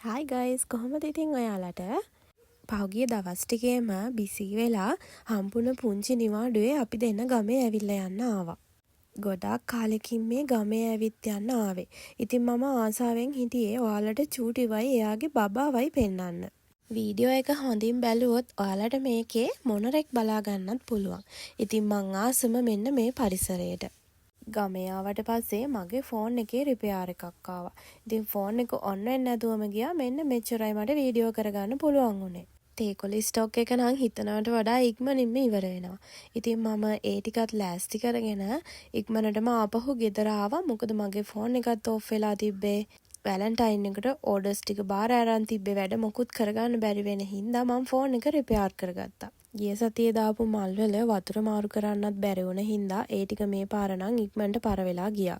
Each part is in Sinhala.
හායි ගයිස්, කොහොමද ඉතින් ඔයාලට? පහුගිය දවස් ටිකේම බිසී වෙලා හම්බුන පුංචි නිවාඩුවේ අපි දෙන්න ගමේ ඇවිල්ලා යන්න ආවා. ගොඩාක් කාලෙකින් මේ ගමේ ඇවිත් යන්න ආවේ. ඉතින් මම ආසාවෙන් හිටියේ ඔයාලට චූටිවයි එයාගේ බබාවයි පෙන්නන්න. වීඩියෝ එක හොඳින් බැලුවොත් ඔයාලට මේකේ මොනරෙක් බලා ගන්නත් පුළුවන්. ඉතින් මං ආසම මෙන්න මේ පරිසරයට. ගමේ ආවට පස්සේ මගේ ෆෝන් එකේ රිපෙයාර් එකක් ආවා. ඉතින් ෆෝන් එක ඔන් වෙන්නේ නැතුවම ගියා. මෙන්න මෙච්චරයි මට වීඩියෝ කරගන්න පුළුවන් වුණේ. තේකොළ ස්ටොක් එක නම් හිතනවට වඩා ඉක්මනින්ම ඉවර වෙනවා. ඉතින් මම ඒ ටිකත් ලෑස්ති කරගෙන ඉක්මනටම ආපහු ගෙදර ආවා. මොකද මගේ ෆෝන් එකත් ඕෆ් වෙලා තිබ්බේ. වැලන්ටයින් එකට ඕඩර්ස් ටික බාර අරන් තිබ්බේ. වැඩ මොකුත් කරගන්න බැරි වෙන හින්දා මං ෆෝන් එක රිපෙයාර් කරගත්තා. ගිය සතියේ දාපු මල් වල වතුර මාරු කරන්නත් බැරි වුණ හින්දා ඒ ටික මේ පාර නම් ඉක්මනට පර වෙලා ගියා.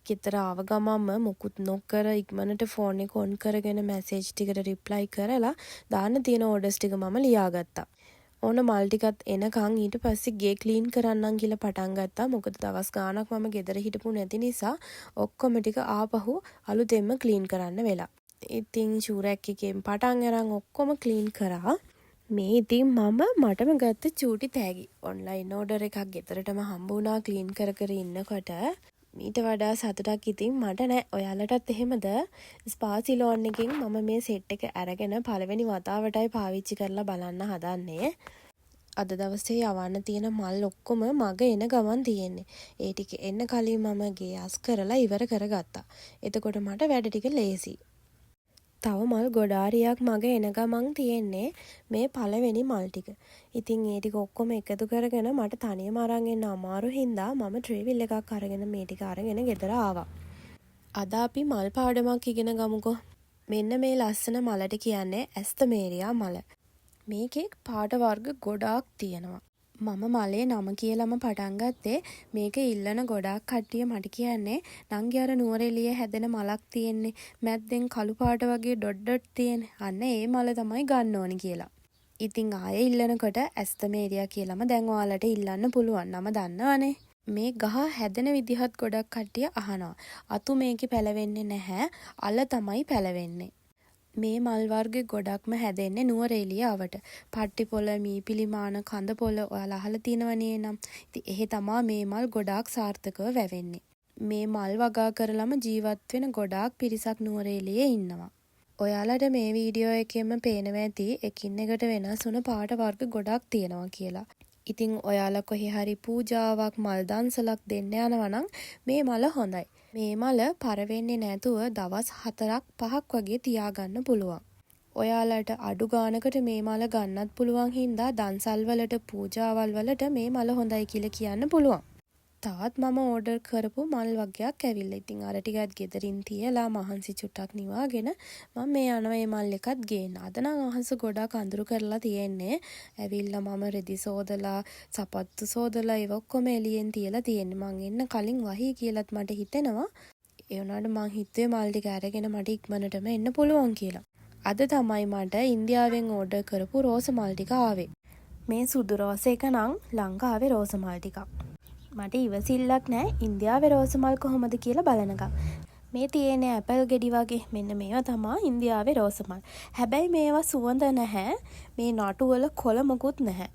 ගෙදර ආව ගමන්ම මොකුත් නොකර ඉක්මනට ෆෝන් එක ඔන් කරගෙන මැසේජ් ටිකට රිප්ලයි කරලා දාන්න තියෙන ඕඩර්ස් ටික මම ලියාගත්තා. ඕන මල් ටිකත් එනකන් ඊට පස්සේ ගේ ක්ලීන් කරන්නම් කියලා පටන් ගත්තා. මොකද දවස් ගාණක් මම ගෙදර හිටපු නැති නිසා ඔක්කොම ටික ආපහු අලුතෙන්ම ක්ලීන් කරන්න වෙලා. ඉතින් ෂූ රැක් එකෙන් පටන් අරන් ඔක්කොම ක්ලීන් කරා. මේ ඉතින් මම මටම ගත්ත චූටි තෑගි. ඔන්ලයින් ඕඩර් එකක් ගෙදරටම හම්බ වුණා ක්ලීන් කර කර ඉන්නකොට. මීට වඩා සතුටක් ඉතින් මට නෑ. ඔයාලටත් එහෙමද? ස්පා සිලෝන් එකෙන් මම මේ සෙට් එක අරගෙන පළවෙනි වතාවටයි පාවිච්චි කරලා බලන්න හදන්නේ. අද දවසේ යවන්න තියෙන මල් ඔක්කොම මග එන ගමන් තියෙන්නේ. ඒ ටික එන්න කලින් මම ගේ අස් කරලා ඉවර කරගත්තා. එතකොට මට වැඩ ටික ලේසි. තව මල් ගොඩාරියක් මග එන ගමන් තියෙන්නේ. මේ පළවෙනි මල් ටික. ඉතින් ඒ ටික ඔක්කොම එකතු කරගෙන මට තනියම අරන් එන්න අමාරු හින්දා මම ත්‍රිවිල් එකක් අරගෙන මේ ටික අරගෙන ගෙදර ආවා. අද අපි මල් පාඩමක් ඉගෙන ගමුකෝ. මෙන්න මේ ලස්සන මලට කියන්නේ ඇස්තමේරියා මල. මේකේ පාට වර්ග ගොඩාක් තියෙනවා. මම මලේ නම කියලම පටන් ගත්තේ මේක ඉල්ලන ගොඩාක් කට්ටිය මට කියන්නේ, නංගි, අර නුවරඑළියේ හැදෙන මලක් තියෙන්නේ, මැද්දෙන් කළු පාට වගේ ඩොට් ඩොට් තියෙන, අන්න ඒ මල තමයි ගන්න ඕනි කියලා. ඉතින් ආයෙ ඉල්ලනකොට ඇස්තමේරියා කියලම දැන් ඔයාලට ඉල්ලන්න පුළුවන්. නම දන්නවනේ. මේ ගහ හැදෙන විදිහත් ගොඩක් කට්ටිය අහනවා. අතු මේකේ පැලවෙන්නේ නැහැ. අල තමයි පැලවෙන්නේ. මේ මල් වර්ග ගොඩක්ම හැදෙන්නේ නුවරඑළිය අවට. පට්ටිපොළ, මීපිලිමාන, කඳපොළ ඔයාලා අහලා තියෙනවනේ නම්. ඉතින් එහෙ තමා මේ මල් ගොඩාක් සාර්ථකව වැවෙන්නේ. මේ මල් වගා කරලම ජීවත් වෙන ගොඩාක් පිරිසක් නුවරඑළියේ ඉන්නවා. ඔයාලට මේ වීඩියෝ එකෙන්ම පේනවා ඇති එකින් එකට වෙනස් වුණ පාට වර්ග ගොඩක් තියෙනවා කියලා. ඉතින් ඔයාලා කොහේ හරි පූජාවක්, මල් දන්සලක් දෙන්න යනවා නම් මේ මල හොඳයි. මේ මල පර වෙන්නේ නැතුව දවස් 4ක් 5ක් වගේ තියාගන්න පුළුවන්. ඔයාලට අඩු ගානකට මේ මල ගන්නත් පුළුවන් හින්දා දන්සල් වලට, පූජාවල් වලට මේ මල හොඳයි කියලා කියන්න පුළුවන්. තවත් මම ඕඩර් කරපු මල් වගයක් ඇවිල්ලා. ඉතින් අර ටිකත් ගෙදරින් තියලා මහන්සි චුට්ටක් නිවාගෙන මම මේ යනවා මේ මල් එකත් ගේන්න. අද නම් අහස ගොඩාක් අඳුරු කරලා තියෙන්නේ. ඇවිල්ලා මම රෙදි සෝදලා, සපත්තු සෝදලා, ඒව ඔක්කොම එළියෙන් තියලා තියෙන්නේ. මං එන්න කලින් වහී කියලත් මට හිතෙනවා. ඒ වුණාට මං හිතුවේ මල් ටික අරගෙන මට ඉක්මනටම එන්න පුළුවන් කියලා. අද තමයි මට ඉන්දියාවෙන් ඕඩර් කරපු රෝස මල් ටික ආවේ. මේ සුදු රෝස එක නම් ලංකාවේ රෝස මල් ටිකක්. මට ඉවසිල්ලක් නෑ ඉන්දියාවේ රෝස මල් කොහොමද කියලා බලනකම්. මේ තියෙන්නේ ඇපල් ගෙඩි වගේ. මෙන්න මේවා තමා ඉන්දියාවේ රෝස මල්. හැබැයි මේවා සුවඳ නැහැ. මේ නටු වල කොළ මොකුත් නැහැ.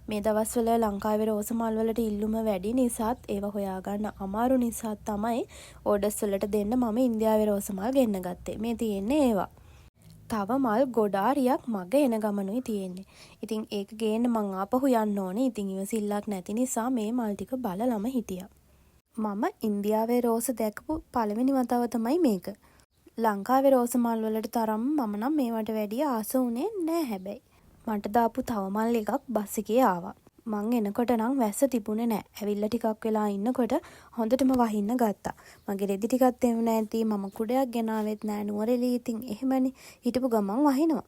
මේ දවස්වල ලංකාවේ රෝස මල් වලට ඉල්ලුම වැඩි නිසාත්, ඒවා හොයාගන්න අමාරු නිසාත් තමයි ඕඩර්ස් වලට දෙන්න මම ඉන්දියාවේ රෝස මල් ගෙන්න ගත්තේ. මේ තියෙන්නේ ඒවා. තව මල් ගොඩාරියක් මග එන ගමනුයි තියෙන්නේ. ඉතින් ඒක ගේන්න මං ආපහු යන්න ඕනේ. ඉතින් ඉවසිල්ලක් නැති නිසා මේ මල් ටික බලලම හිටියා. මම ඉන්දියාවේ රෝස දැකපු පළවෙනි වතාව තමයි මේක. ලංකාවේ රෝස මල් වලට තරම් මම නම් මේවට වැඩිය ආස වුණේ නෑ හැබැයි. මට දාපු තව මල් එකක් බස් එකේ ආවා. මං එනකොට නම් වැස්ස තිබුණේ නෑ. ඇවිල්ලා ටිකක් වෙලා ඉන්නකොට හොඳටම වහින්න ගත්තා. මගේ රෙදි ටිකත් තෙමුණා ඇති. මම කුඩයක් ගෙනාවෙත් නෑ. නුවරඑළිය ඉතින් එහෙමනේ. හිටපු ගමන් වහිනවා.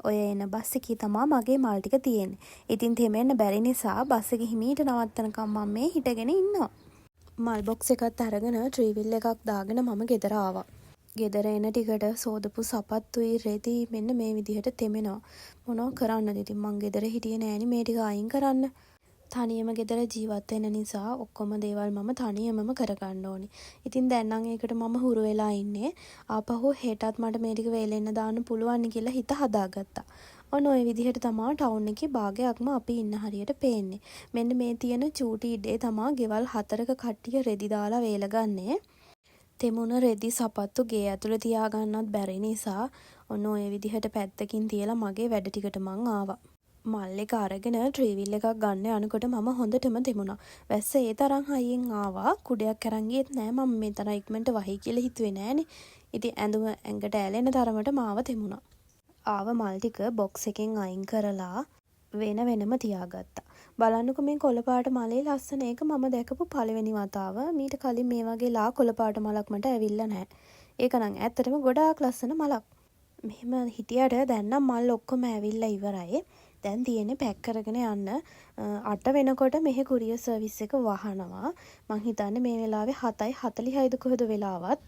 ඔය එන බස් එකේ තමා මගේ මල් ටික තියෙන්නේ. ඉතින් තෙමෙන්න බැරි නිසා බස් එක හිමීට නවත්තනකම් මම මේ හිටගෙන ඉන්නවා. මල් බොක්ස් එකත් අරගෙන ත්‍රීවිල් එකක් දාගෙන මම ගෙදර ආවා. ගෙදර එන ටිකට සෝදපු සපත්තුයි රෙදි මෙන්න මේ විදිහට තෙමෙනවා. මොනවා කරන්නද ඉතින්, මං ගෙදර හිටියේ නෑනේ මේ ටික අයින් කරන්න. තනියම ගෙදර ජීවත් වෙන නිසා ඔක්කොම දේවල් මම තනියමම කරගන්න ඕනි. ඉතින් දැන් නම් ඒකට මම හුරු වෙලා ඉන්නේ. ආපහු හෙටත් මට මේ ටික වේලෙන්න දාන්න පුළුවන් කියලා හිත හදාගත්තා. ඔන්න ඔය විදිහට තමා ටවුන් එකේ භාගයක්ම අපි ඉන්න හරියට පේන්නේ. මෙන්න මේ තියෙන චූටි ඉඩේ තමා ගෙවල් හතරක කට්ටිය රෙදි දාලා වේලගන්නේ. තෙමුණ රෙදි සපත්තු ගේ ඇතුලේ තියාගන්නත් බැරි නිසා ඔන්න ඔය විදිහට පැත්තකින් තියලා මගේ වැඩ ටිකට මං ආවා. මල් එක අරගෙන ත්‍රීවිල් එකක් ගන්න යනකොට මම හොඳටම තෙමුණා. වැස්ස ඒ තරම් හයියෙන් ආවා. කුඩයක් අරන් ගියෙත් නෑ මම. මේ තරම් ඉක්මනට වහී කියලා හිතුවේ නෑනේ. ඉතින් ඇඳුම ඇඟට ඇලෙන තරමට මාව තෙමුණා. ආව මල් ටික බොක්ස් එකෙන් අයින් කරලා වෙන වෙනම තියාගත්තා. බලන්නකෝ මේ කොළ පාට මලේ ලස්සන. ඒක මම දැකපු පළවෙනි වතාව. මීට කලින් මේ වගේ ලා කොළ පාට මලක් මට ඇවිල්ලා නැහැ. ඒක නම් ඇත්තටම ගොඩාක් ලස්සන මලක්. මෙහෙම හිටියට දැන් නම් මල් ඔක්කොම ඇවිල්ලා ඉවරයි. දැන් තියෙන්නේ පැක් කරගෙන යන්න. 8 වෙනකොට මෙහෙ කුරියර් සර්විස් එක වහනවා. මං හිතන්නේ මේ වෙලාවේ 7:40යිද කොහෙද වෙලාවත්.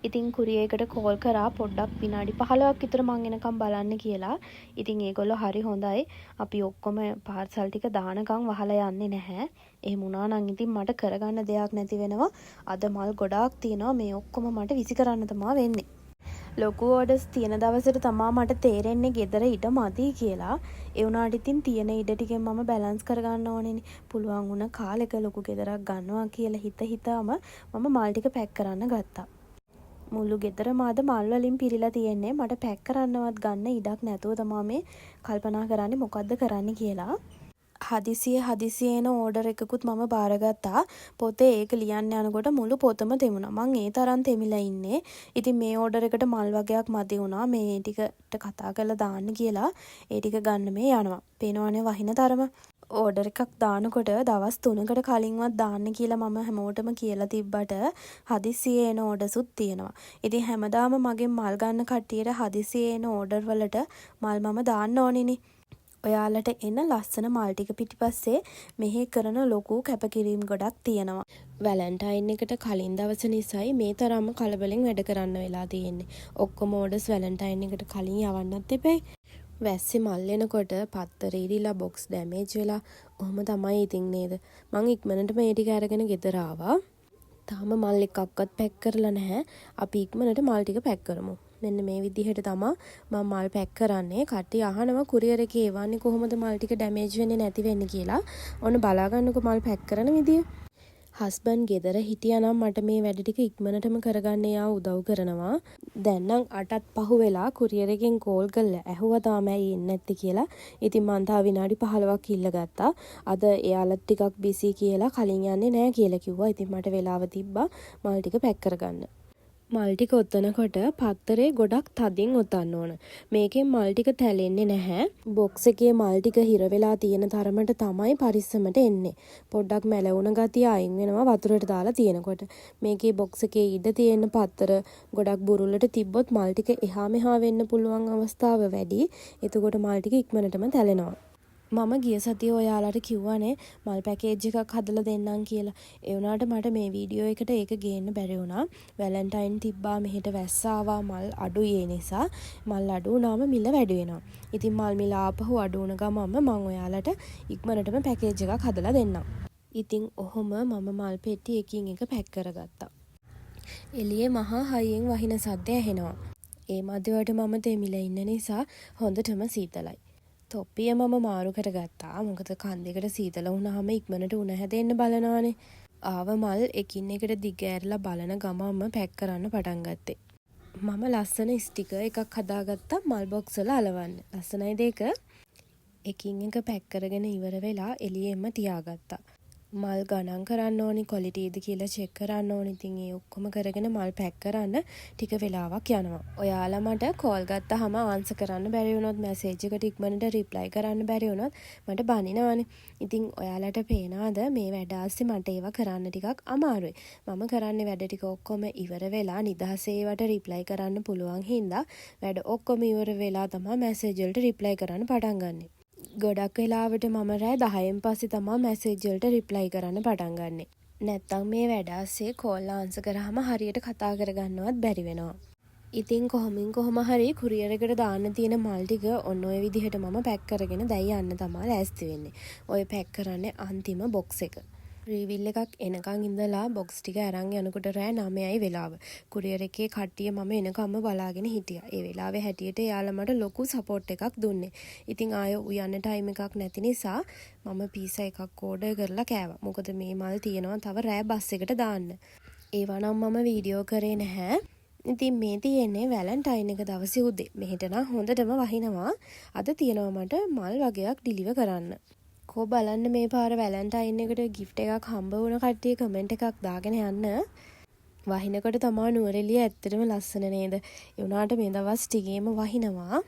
ඉතින් කුරියර් එකට කෝල් කරා පොඩ්ඩක් විනාඩි 15ක් විතර මං එනකම් බලන්න කියලා. ඉතින් ඒගොල්ලෝ හරි හොඳයි. අපි ඔක්කොම පාර්සල් ටික දානකම් වහලා යන්නේ නැහැ. එහෙම වුණා නම් ඉතින් මට කරගන්න දෙයක් නැති වෙනවා. අද මල් ගොඩාක් තියෙනවා. මේ ඔක්කොම මට විසි කරන්න තමා වෙන්නේ. ලොකු ඕඩර්ස් තියෙන දවසට තමා මට තේරෙන්නේ ගෙදර ඉඩ මදි කියලා. ඒ වුණාට ඉතින් තියෙන ඉඩ ටිකෙන් මම බැලන්ස් කරගන්න ඕනේනේ. පුළුවන් වුණ කාලෙක ලොකු ගෙදරක් ගන්නවා කියලා හිත හිතාම මම මල් ටික පැක් කරන්න ගත්තා. මුළු ගෙදරම අද මල් වලින් පිරීලා තියෙන්නේ. මට පැක් කරන්නවත් ගන්න ඉඩක් නැතුව තමා මේ කල්පනා කරන්නේ මොකද්ද කරන්න කියලා. හදිසියේ හදිසියේ එන ඕඩර් එකකුත් මම බාරගත්තා. පොතේ ඒක ලියන්න යනකොට මුළු පොතම තෙමුණා. මං ඒ තරම් තෙමිලා ඉන්නේ. ඉතින් මේ ඕඩර් එකට මල් වගයක් මදි වුණා. මේ ටිකට කතා කරලා දාන්න කියලා ඒ ටික ගන්න මේ යනවා. පේනවනේ වහින තරම. ඕඩර් එකක් දානකොට දවස් 3කට කලින්වත් දාන්න කියලා මම හැමෝටම කියලා තිබ්බට හදිසියේ එන ඕඩර්සුත් තියෙනවා. ඉතින් හැමදාම මගෙන් මල් ගන්න කට්ටියට හදිසියේ එන ඕඩර් වලට මල් මම දාන්න ඕනෙනේ. ඔයාලට එන ලස්සන මල් ටික පිටිපස්සේ මෙහෙ කරන ලොකු කැපකිරීම් ගොඩක් තියෙනවා. වැලන්ටයින් එකට කලින් දවස නිසායි මේ තරම්ම කලබලෙන් වැඩ කරන්න වෙලා තියෙන්නේ. ඔක්කොම ඕඩර්ස් වැලන්ටයින් එකට කලින් යවන්නත් එපැයි. වැස්සේ මල් එනකොට පත්තර ඉරිලා, බොක්ස් ඩැමේජ් වෙලා ඔහොම තමයි ඉතින් නේද? මං ඉක්මනට මේ ටික අරගෙන ගෙදර ආවා. තාම මල් එකක්වත් පැක් කරලා නැහැ. අපි ඉක්මනට මල් ටික පැක් කරමු. මෙන්න මේ විදිහට තමා මම මල් පැක් කරන්නේ. කට්ටිය අහනවා කුරියර් එකේ එවන්නේ කොහොමද මල් ටික ඩැමේජ් වෙන්නේ නැති වෙන්නේ කියලා. ඔන්න බලාගන්නකෝ මල් පැක් කරන විදිය. හස්බන්ඩ් ගෙදර හිටියා නම් මට මේ වැඩ ටික ඉක්මනටම කරගන්න එයා උදව් කරනවා. දැන් නම් 8ත් පහු වෙලා. කුරියර් එකෙන් කෝල් කරලා ඇහුවා තාම ඇයි එන්නේ නැත්තේ කියලා. ඉතින් මං තව විනාඩි 15ක් ඉල්ලගත්තා. අද එයාලත් ටිකක් බිසි කියලා කලින් යන්නේ නෑ කියලා කිව්වා. ඉතින් මට වෙලාව තිබ්බා මල් ටික පැක් කරගන්න. මල් ටික ඔතනකොට පත්තරේ ගොඩක් තදින් ඔතන්න ඕන. මේකෙන් මල් ටික තැලෙන්නේ නැහැ. බොක්ස් එකේ මල් ටික හිර වෙලා තියෙන තරමට තමයි පරිස්සමට එන්නේ. පොඩ්ඩක් මැලවුණ ගතිය අයින් වෙනවා වතුරට දාලා තියෙනකොට. මේකේ බොක්ස් එකේ ඉඩ තියෙන පත්තර ගොඩක් බුරුල්ලට තිබ්බොත් මල් ටික එහා මෙහා වෙන්න පුළුවන් අවස්ථාව වැඩි. එතකොට මල් ටික ඉක්මනටම තැලෙනවා. මම ගිය සතියේ ඔයාලට කිව්වනේ මල් පැකේජ් එකක් හදලා දෙන්නම් කියලා. ඒ වුණාට මට මේ වීඩියෝ එකට ඒක ගේන්න බැරි වුණා. වැලන්ටයින් තිබ්බා, මෙහෙට වැස්ස ආවා, මල් අඩුයි. ඒ නිසා මල් අඩු වුණාම මිල වැඩි වෙනවා. ඉතින් මල් මිල ආපහු අඩු වුණ ගමන්ම මං ඔයාලට ඉක්මනටම පැකේජ් එකක් හදලා දෙන්නම්. ඉතින් ඔහොම මම මල් පෙට්ටි එකින් එක පැක් කරගත්තා. එළියේ මහා හයියෙන් වහින සද්ද ඇහෙනවා. ඒ මදිවට මම තෙමිලා ඉන්න නිසා හොඳටම සීතලයි. තොප්පිය මම මාරු කරගත්තා. මොකද කන් දෙකට සීතල වුණාම ඉක්මනට උණ හැදෙන්න බලනවානේ. ආව මල් එකින් එකට දිග ඇරලා බලන ගමන්ම පැක් කරන්න පටන් ගත්තේ. මම ලස්සන ස්ටිකර් එකක් හදාගත්තා මල් බොක්ස් වල අලවන්න. ලස්සනයිද ඒක? එකින් එක පැක් කරගෙන ඉවර වෙලා එළියෙන්ම තියාගත්තා. මල් ගණන් කරන්න ඕනි, කොලිටීද කියලා චෙක් කරන්න ඕනි. ඉතින් ඒ ඔක්කොම කරගෙන මල් පැක් කරන්න ටික වෙලාවක් යනවා. ඔයාලා මට කෝල් ගත්තහම ආන්සර් කරන්න බැරි වුණොත්, මැසේජ් එකට ඉක්මනට රිප්ලයි කරන්න බැරි වුණොත් මට බනිනවනේ. ඉතින් ඔයාලට පේනවද මේ වැඩ අස්සේ මට ඒවා කරන්න ටිකක් අමාරුයි. මම කරන්නේ වැඩ ටික ඔක්කොම ඉවර වෙලා නිදහසේ ඒවට රිප්ලයි කරන්න පුළුවන් හින්දා වැඩ ඔක්කොම ඉවර වෙලා තමා මැසේජ් වලට රිප්ලයි කරන්න පටන් ගන්නෙ. ගොඩක් වෙලාවට මම රෑ 10න් පස්සේ තමා මැසේජ් වලට රිප්ලයි කරන්න පටන් ගන්නෙ. නැත්තම් මේ වැඩ අස්සේ කෝල් ආන්සර් කරාම හරියට කතා කරගන්නවත් බැරි වෙනවා. ඉතින් කොහොමින් කොහොම හරි කුරියර් එකට දාන්න තියෙන මල් ටික ඔන්න ඔය විදිහට මම පැක් කරගෙන දැන් යන්න තමා ලෑස්ති වෙන්නේ. ඔය පැක් කරන්නේ අන්තිම බොක්ස් එක. ත්‍රීවිල් එකක් එනකන් ඉඳලා බොක්ස් ටික අරන් යනකොට රෑ 9යි වෙලාව. කුරියර් එකේ කට්ටිය මම එනකම්ම බලාගෙන හිටියා. ඒ වෙලාවේ හැටියට එයාලා මට ලොකු සපෝට් එකක් දුන්නේ. ඉතින් ආයෙ උයන්න ටයිම් එකක් නැති නිසා මම පීසා එකක් ඕඩර් කරලා කෑවා. මොකද මේ මල් තියෙනවා තව රෑ බස් එකට දාන්න. ඒවා නම් මම වීඩියෝ කරේ නැහැ. ඉතින් මේ තියෙන්නේ වැලන්ටයින් එක දවසේ උදේ. මෙහෙට නම් හොඳටම වහිනවා. අද තියෙනවා මට මල් වගයක් ඩිලිවර් කරන්න. කෝ බලන්න මේ පාර වැලන්ටයින් එකට ගිෆ්ට් එකක් හම්බ වුණ කට්ටිය කමෙන්ට් එකක් දාගෙන යන්න. වහිනකොට තමා නුවරඑළිය ඇත්තටම ලස්සන නේද? ඒ වුණාට මේ දවස් ටිකේම වහිනවා.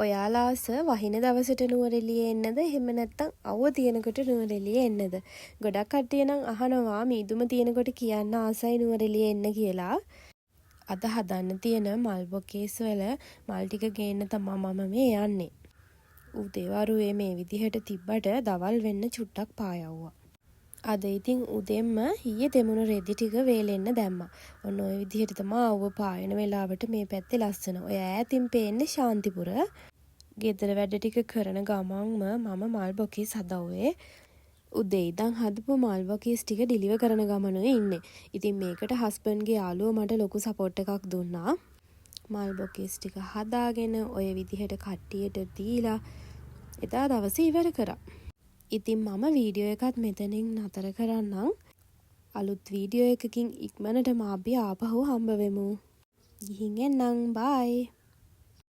ඔයාලා ආස වහින දවසට නුවරඑළිය එන්නද, එහෙම නැත්නම් අවුව තියෙනකොට නුවරඑළිය එන්නද? ගොඩක් කට්ටිය නම් අහනවා මීදුම තියෙනකොට කියන්න ආසයි නුවරඑළිය එන්න කියලා. අද හදන්න තියෙන මල් බොකේස් වල මල් ටික ගේන්න තමා මම මේ යන්නේ. උදේ වරුවේ මේ විදිහට තිබ්බට දවල් වෙන්න චුට්ටක් පායව්වා. අද ඉතින් උදෙන්ම ඊයේ තෙමුණු රෙදි ටික වේලෙන්න දැම්මා. ඔන්න ඔය විදිහට තමා අවුව පායන වෙලාවට මේ පැත්තේ ලස්සන. ඔය ඈතින් පේන්නේ ශාන්තිපුර. ගෙදර වැඩ ටික කරන ගමන්ම මම මල් බොකේස් හදව්වේ. උදේ ඉඳන් හදපු මල් බොකේස් ටික ඩිලිවර් කරන ගමනුයි ඉන්නේ. ඉතින් මේකට හස්බන්ඩ්ගේ යාළුවෝ මට ලොකු සපෝට් එකක් දුන්නා. මල් බොකේස් ටික හදාගෙන ඔය විදිහට කට්ටියට දීලා එදා දවසේ ඉවර කරා. ඉතින් මම වීඩියෝ එකත් මෙතනින් නතර කරන්නම්. අලුත් වීඩියෝ එකකින් ඉක්මනටම අපි ආපහු හම්බ වෙමු. ගිහින් එන්නම්, බයි.